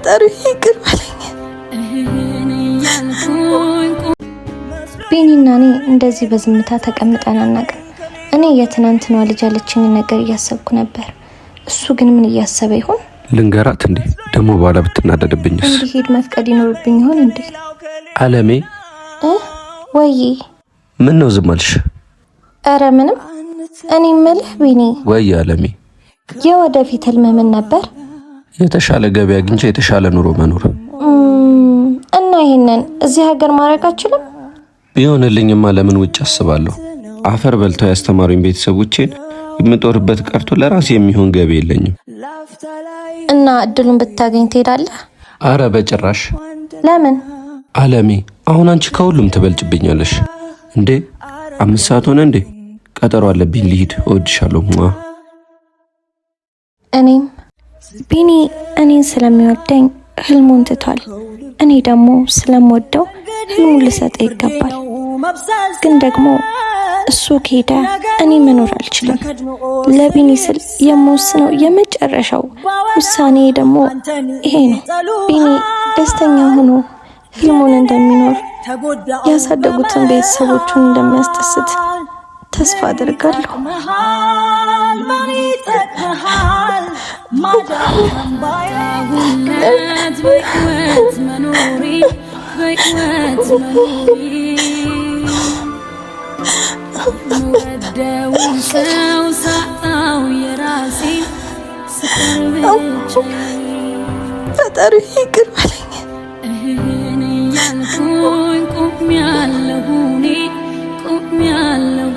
ፈጣሪ ይቅር በለኝ። ቢኒና እኔ እንደዚህ በዝምታ ተቀምጠን አናውቅም። እኔ የትናንትናዋ ልጅ ያለችኝን ነገር እያሰብኩ ነበር። እሱ ግን ምን እያሰበ ይሆን? ልንገራት እንዴ? ደግሞ በኋላ ብትናደድብኝስ? እንዲሄድ መፍቀድ ይኖርብኝ ይሆን እንዴ? አለሜ። ወይ። ምን ነው ዝም አልሽ? ኧረ ምንም። እኔ የምልህ ቢኒ። ወይ አለሜ። የወደፊት ህልምህ ምን ነበር? የተሻለ ገቢ አግኝቼ የተሻለ ኑሮ መኖር። እና ይሄንን እዚህ ሀገር ማድረግ አችልም? ቢሆንልኝማ ለምን ውጭ አስባለሁ? አፈር በልተው ያስተማሩኝ ቤተሰቦቼን የምጦርበት ቀርቶ ለራሴ የሚሆን ገቢ የለኝም። እና እድሉን ብታገኝ ትሄዳለህ? አረ በጭራሽ። ለምን? አለሜ፣ አሁን አንቺ ከሁሉም ትበልጭብኛለሽ። እንዴ 5 ሰዓት ሆነ እንዴ? ቀጠሮ አለብኝ ልሂድ። እወድሻለሁ። እኔም ቢኒ እኔን ስለሚወደኝ ህልሙን ትቷል። እኔ ደግሞ ስለምወደው ህልሙን ልሰጠው ይገባል። ግን ደግሞ እሱ ከሄደ እኔ መኖር አልችልም። ለቢኒ ስል የምወስነው የመጨረሻው ውሳኔ ደግሞ ይሄ ነው። ቢኒ ደስተኛ ሆኖ ህልሙን እንደሚኖር፣ ያሳደጉትን ቤተሰቦቹን እንደሚያስደስት ተስፋ አደርጋለሁ። ፈጣሪ ይቅር በለኝ። ቆሜያለሁ እኔ ቆሜያለሁ።